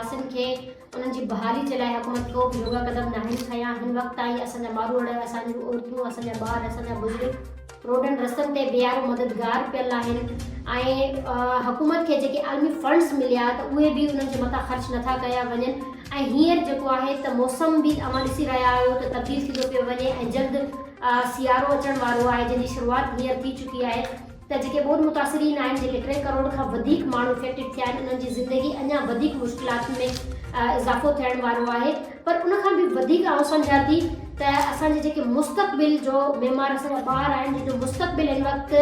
واسين کي انهن جي بحالي جي لاء حڪومت ڪو به جوڳا قدم ناهن کنيا. هن وقت تائين اسان جا ماروئڙ، اسان جون عورتون، اسان جا ٻار، اسان جا بزرگ روڊن رستن تي بي يارو مددگار پيل آهن ۽ حڪومت کي جيڪي عالمي فنڊز مليا ته اهي به انهن جي مٿان خرچ نٿا ڪيا وڃن ۽ هينئر جيڪو آهي ته موسم به اوهان ڏسي رهيا آهيو ته تبديل ٿيندو پيو وڃي ۽ جلد سيارو اچڻ وارو آهي جنهن جي شروعات هينئر ٿي چڪي آهي. ته جيڪي ٻوڏ متاثرين آهن، جيڪي ٽي ڪروڙ کان وڌيڪ ماڻهو افيڪٽيڊ ٿيا آهن، انهن جي زندگي اڃا وڌيڪ مشڪلاتن ۾ اضافو ٿيڻ وارو آهي پر ان کان به وڌيڪ آئون سمجهان ٿي ته اسان جي جيڪي مستقبل جو معمار اسان جا ٻار آهن جن جو مستقبل هن وقت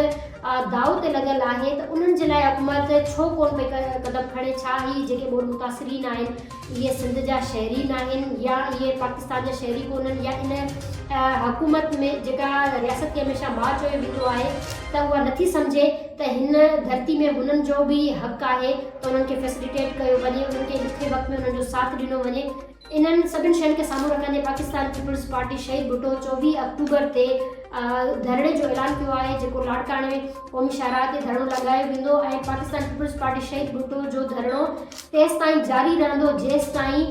داء تي لڳل آهي ته انهن جي لاء حڪومت ڇو ڪونه پئي قدم کڻي ڇا هي جيڪي ٻوڏ متاثرين آهن اهي سنڌ جا شهري ناهن يا اهي پاڪستان جا شهري ڪونهن يا ان حڪومت ۾ جيڪا رياست کي هميشه ماء چيو ويندو آهي ته اها نٿي سمجهي ته هن ڌرتي ۾ هنن جو به حق آهي ته انهن کي فيسليٽيٽ ڪيو وڃي انهن کي ڏکي وقت ۾ انهن جو ساٿ ڏنو وڃي. انهن سڀن شين کي سامهون رکندي پاڪستان پيپلز پارٽي شهيد ڀٽو 24 آڪٽوبر تي ڌرڻي جو اعلان ڪيو آهي جيڪو لاڙڪاڻي ۾ قومي شاهراهه تي ڌرڻو لڳايو ويندو ۽ پاڪستان پيپلز پارٽي شهيد ڀٽو جو ڌرڻو تيستائين جاري رهندو جيستائين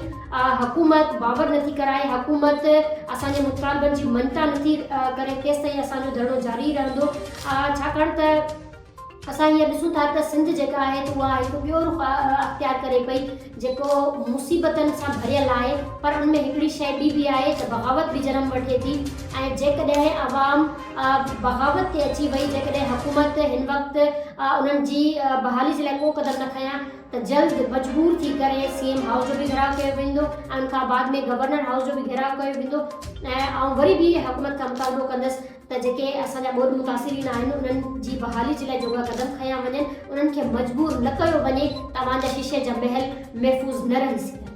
حڪومت باور نٿي ڪرائي، حڪومت اسان جي مطالبن جي مڃتا نٿي ڪري تيستائين اسان جو ڌرڻو جاري رهندو ڇاڪاڻ ته اسان هينئر ڏسون ٿا ته سنڌ جيڪا آهي ته اها هڪ ٻيو رخ اختيار ڪري پئي جيڪو مصيبتن سان ڀريل آهي پر ان ۾ هڪڙي شيء ٻي به آهي ته بغاوت به جنم وٺي ٿي ۽ جيڪڏهن عوام بغاوت تي اچي وئي جيڪڏهن حڪومت هن وقت انهن جي بحالي جي لاء ڪو قدم نه کنيا ته جلد مجبور ٿي ڪري سي ايم هائوس جو به گهيراء ڪيو ويندو ۽ ان کان بعد ۾ گورنر هائوس جو به گهيراء ڪيو ويندو ۽ آئون وري به حڪومت کان مطالبو ڪندس ته جيڪي اسان جا ٻوڏ متاثرين آهن انهن جي بحالي جي لاء جوڳا قدم کنيا وڃن انهن کي مجبور نه ڪيو وڃي ته اوهان جا شيشي جا محل محفوظ نه رهي سگهن.